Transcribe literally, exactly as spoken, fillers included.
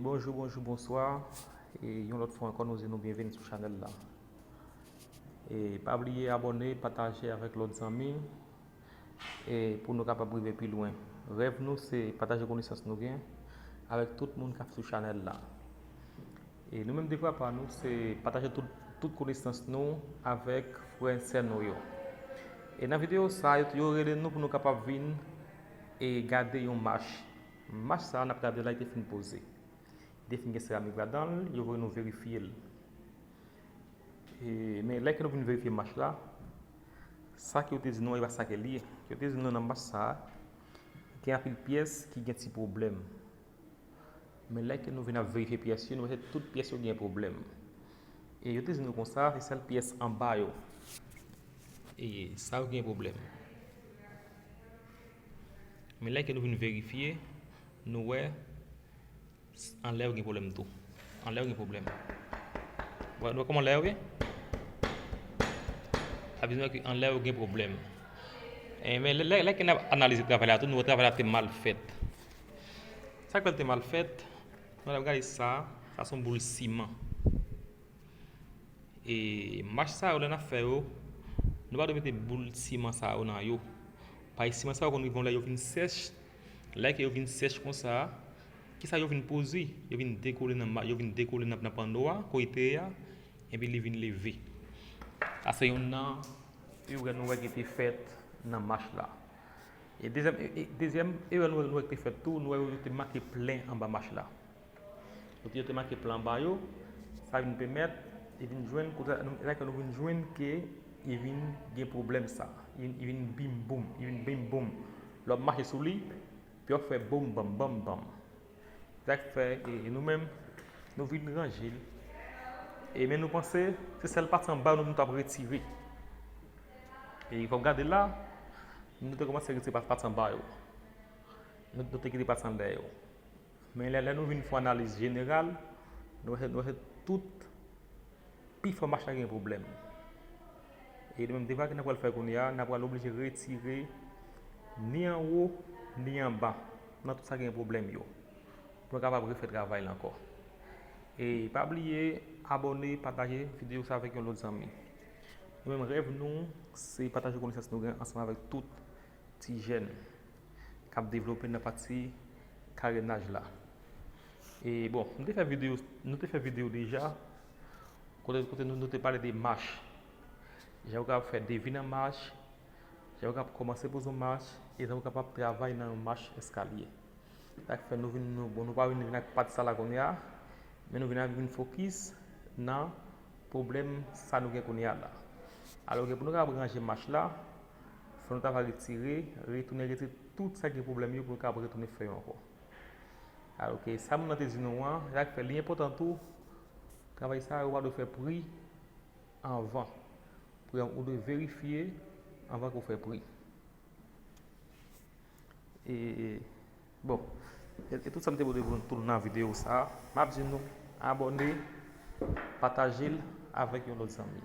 Bonjou, bonjou, bonswa. E yon lòt fwa ankò, nou di nou byenveni sou chanèl la. E pa bliye abòne, pataje avèk lòt zanmi, e pou nou kapab rive pi lwen. Rèv nou se pataje konesans nou gen avèk tout moun k ap sou chanèl la. E nou menm, devwa pa nou se pataje tout, tout konesans nou avèk frè sè nou yo. E nan videyo sa, yo, yo rele nou pou nou kapab vin e gade yon mach. Mach sa, n ap gade la, li te fin poze. Li te fin gen seramik ladan l, yo voye nou verifye l. E, men lè ke nou vin verifye mach la, sa ke yo te di nou an, e pa sa ke l ye. Yo te di nou nan mach sa, gen anpil pyès ki gen ti pwoblèm. Men lè ke nou vin ap verifye pyès yo, nou wè se tout pyès yo gen pwoblèm. E yo te di nou konsa, se sèl pyès anba yo. E sa yo gen pwoblèm. Men lè ke nou vin verifye, nou wè anlè yo gen pwoblèm tou. Anlè yo gen pwoblèm. Bon, nou wè kòman anlè yo ye? Sa vle di ke anlè yo gen pwoblèm. E, men lè, lè, lè ke n ap analize travay la tou, nou wè travay la te mal fèt. Sa k fè l te mal fèt? Nou al gade sa, sa se yon boul siman. E mach sa yo, lè n ap fè yo, nou pa dwe mete boul siman sa yo nan yo. Paske siman sa yo konn rive yon lè yo vin sèch. Lè ke yo vin sèch konsa, kisa yo vin pwodui? Yo vin dekole nan ma-, yo vin dekole nan, nan panno a, kote a, epi li vin leve. Sa se youn nan erè nou wè ki te fèt nan mach la. E dezyèm, e, e, dezyèm erè nou, nou wè ki te fèt tou, nou wè yo te make plen anba mach la. Yo te, yo te make plen anba yo, sa vin pèmèt li vin jwenn, kote nou, lè ke nou vin jwenn ke li vin gen pwoblèm sa. Li, li vin bim boum, li vin bim boum. Lè w ap mache sou li, pi w ap fè boum banm, banm banm. Sa k fè, e, e nou menm, nou vin ranje l. E men nou panse se sèl pati anba yo nou, nou t ap retire. E fò w gade la, nou te kòmanse retire pa-, pati anba yo. Nou, nou te kite pati anlè yo. Men lè, lè nou vin fè analiz jeneral, nou wè, nou wè tout pifò mach la gen pwoblèm. E nou menm, devwa ke n ap pral fè kounye a, n ap pral oblije retire ni anwo, ni anba, nan tout sa gen pwoblèm yo, pou nou kapab refè travay la ankò. E pa bliye abòne, pataje videyo sa avèk yon lòt zanmi. Nou menm, rèv nou se pataje konesans nou gen ansanm avèk tout ti jèn k ap devlope nan pati karenaj la. E bon, nou te fè videyo, nou te fè videyo deja, kote, kote nou, nou te pale de mach. Jan ou kapab fè devi nan mach, jan ou kapab kòmanse poze yon mach, e jan ou kapab travay nan yon mach eskalye. Sa k fè nou vin, nou, bon, nou pa vin, vin ak pati sa la kounye a, men nou vin, vin fokis nan pwoblèm sa nou gen kounye a la. Alò ke pou nou kapab ranje mach la, fò nou ta va retire, retounen retire tout sa ki gen pwoblèm yo pou nou kapab retounen fè yo ankò. Alò ke sa moun nan te di nou an, sa k fè li enpòtan tou, travay sa yo pa dwe fè pri anvan. Pri an, ou dwe verifye anvan ke w fè pri. E, bon, e, e tout sa m te pote pou nou tou nan videyo sa a. M ap di nou abòne, pataje l avèk yon lòt zanmi.